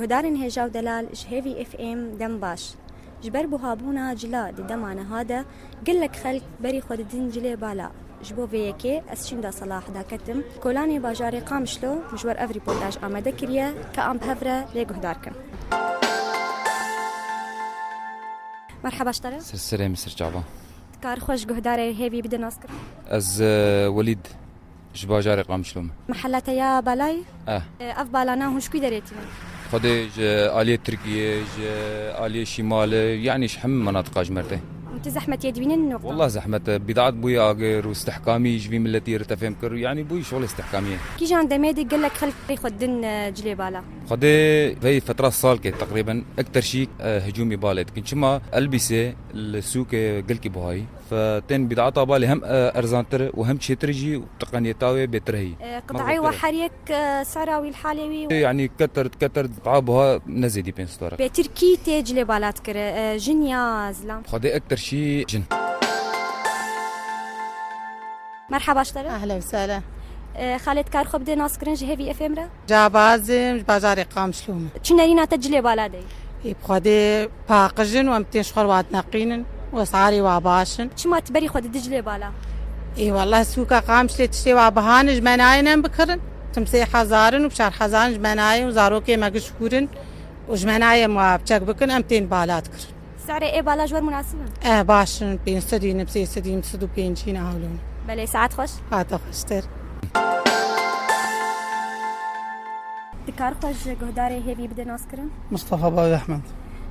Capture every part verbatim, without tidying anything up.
Guhdarên hêja û delal ji Hêvî F M dem baş. Ji ber buhabûna cila di dema niha de gelek xelk berî xwe didin cilê bala. Ji bo vê yekê ez şînda Selahda ketim kolanê bajarê Qamişlo, min ji we re ev rîportaj amade kiriye, ka em bi hev re lê guhdar kin. Merheba ji te re. Ser serê min, ser çava. Kar xwe ji guhdarê Hêvî bide naskirin. Ez, e, Welîd, ji bajarê Qamişlo me. Mehela te ya balayî? Eh. E, ev balana hûn ji kû derê tînin? Xwedê ji aliyê Tirkiyê, ji aliyê Şîmalê, yanî ji hemî menatiqa ji me re tê. Hûn tu zehmetiyê dibînin nokta? Wallah zehmet e. Bîdat bûye agir û stehkamî ji vî miletî re te fêm kir, yanî bûyî şolê stehkamiyê. Kîjan demê de gelek xelk rê xwe din, e, cilê bala? Xwedê vey fetra salkê teqrîben ekter şî, e, hicûmî balê dikin. Çima? Elbîsê li sûkê gelkî buhayî. Fe tên bîdata balê hem, e, erzantir û hem çêtir jî û tiqeniyeta wê bêtir heyî. E, qitayê we her yek, e, sera wî li halê wî. Yanî keter keter qitayê buha ne zêdî pênc sed were. Bêtir kî tê cilê bala dikir, e, jin ya zilam? Xwedê ekter şî jin. Merheba ji te re. Ehlen ve sehlen. E, Xalê, kar xwe bide naskirin ji Hêvî F M re. Cahbazim, ji bajarê Qamişlo me. Çi nerîna te cilê bala de ye? Ê, bi Xwedê paqij in û em tên ji xwe re wa dineqînin û esarê wa baş in. Çima tu berî xwe didî cilê bala? Ê, wallah sûka Qamişlê tiştê wa biha ne, ji me nayên em bikirin. Tim sê hezar in û bi çar hezar in ji me nayên û zarokê me giş kûr in û ji me nayên wa bi çek bikin, em tên bala dikirin. Serê ê bala ji we re munasib in? Eh, baş in, pênc sed in, sê sed in, sed û pêncî in, hewlin. Belê, saet xweş. Hate xweştir. Dikar xwe ji guhdarê Hêvî bide naskirin? Mustafa Bag Ehmed.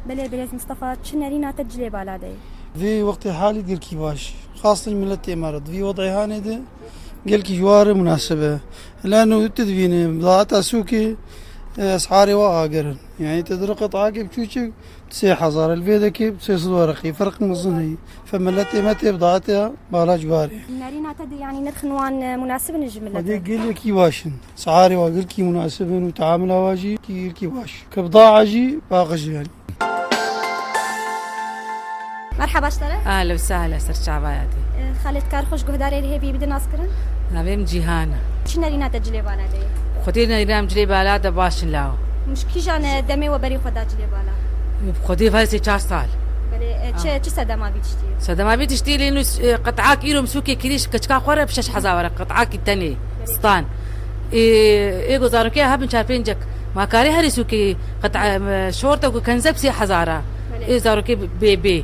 Belê, birêz Mustafa, çi nerîna te cilê bala de ye? Vê wextê halî gelkî baş. Xasin miletê me re. Di vî wedê hanê de gelkî ji wa re munasib e. Lano tu dibîne, bidaeta sûkê, e, esharê wa agirin. Yani te diri qit'akê biçûçik, sê hezar, li vê dekê sê sed wereqî, ferq mezin heyî. Fe miletê me tê bidaeta bala ciwarê. Nerîna te de, yanî nirxin wan, e, munasib in ji miletê? Xwedê gelekî baş in. Esharê wa gelkî munasib in û teamula wa jî gelkî baş. Ke bidaa jî paqij e yanî. Merheba ji te re. Ahla û sahla, ser çavaya te. E, Xalê, kar xwe ji guhdarê Hêvî bide naskirin? Navê min Cîhan e. Çi nerîna te cilê bala de ye? Xwedê nerîna min cilê bala de baş in lawo. Hûn ji kîjan demê we berî xwe da cilê bala? Xwedê vay sê çar sal. Belê, e, çi, çi sedema vî tiştî ye? Sedema vî tiştî lê nû, e, qit'ak îro min sûkê kirî ji keçika xwe re bi şeş hezar were, qit'akî tenê. Belê. Stan. Ê, ê ku zarokê hebin çar pêncek. Ma karê herî sûkê qit'a, em, şorta ku kenze bi sê hezar a. Belê. Ê zarokê bê bê.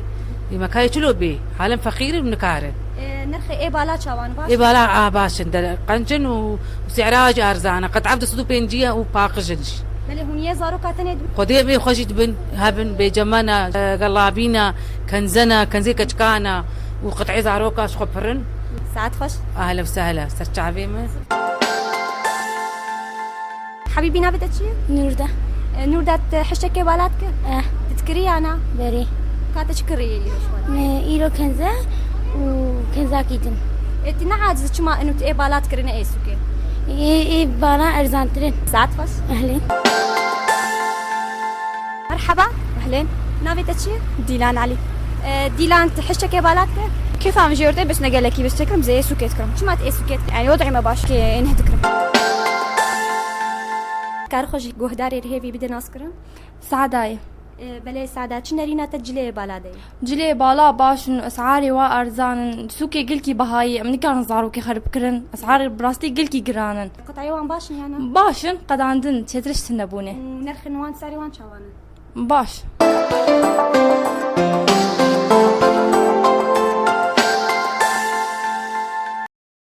Ê ma kayê çilo bê. Halem feqîr in, nikarin. Ê, nirxê ê bala çawan baş? Ê bala a baş in. Der, qenc in û, û sî'ra jî erzan e. Qit'a bi du sed û pêncî ye û paqij in jî. Belê, hûn yê zaroka tenê dibin? Xwedê bê xwe jî dibin, hebin, bêcemana, e, gelabîna, kenzena, kenzê keçikana û qit'ê zaroka ji xwe pirin. Saet xweş. Ahla û sehla, ser çavê min. Habîbî, navê te çi ye? Nûrda. E, Nûrda, tu hiştekê bala dike? Eh. Tu dikirî ya na? Berî. Ka te çi kirî ye îro ji xwe re? Me îro kenze û kenzakî din. E, tu ne aciz çima inu tu ê bala dikirine ê sûkê? Ê, ê bala erzantirin. Saet xweş. Ehlên. Merheba. Ehlên. Navê te çi ye? Dîlan Elî. E, Dîlan, tu hiştekê bala dike? Kêfa min jê werte, bes ne gelekî, bes tekirim, zê ê sûkê dikirim. Çima tu ê sûkê dikirî? Yani, wez'ê me baş, kê ê neh dikirim. Kar xwe ji guhdarê Hêvî bide naskirin? Saada ye. E, belê Saada, çi nerîna te cilê bala de ye? Cilê bala baş in, esarê wa erzan in, sûkê gilkî bihayî, em nikarin zarokê xerib kirin, esarê bi rastî gilkî giran in. Qitayê wan baş in ya na? Baş in, qedandin, çêtir ji tune bûne. Û nirxên wan, serê wan çawan in? Baş.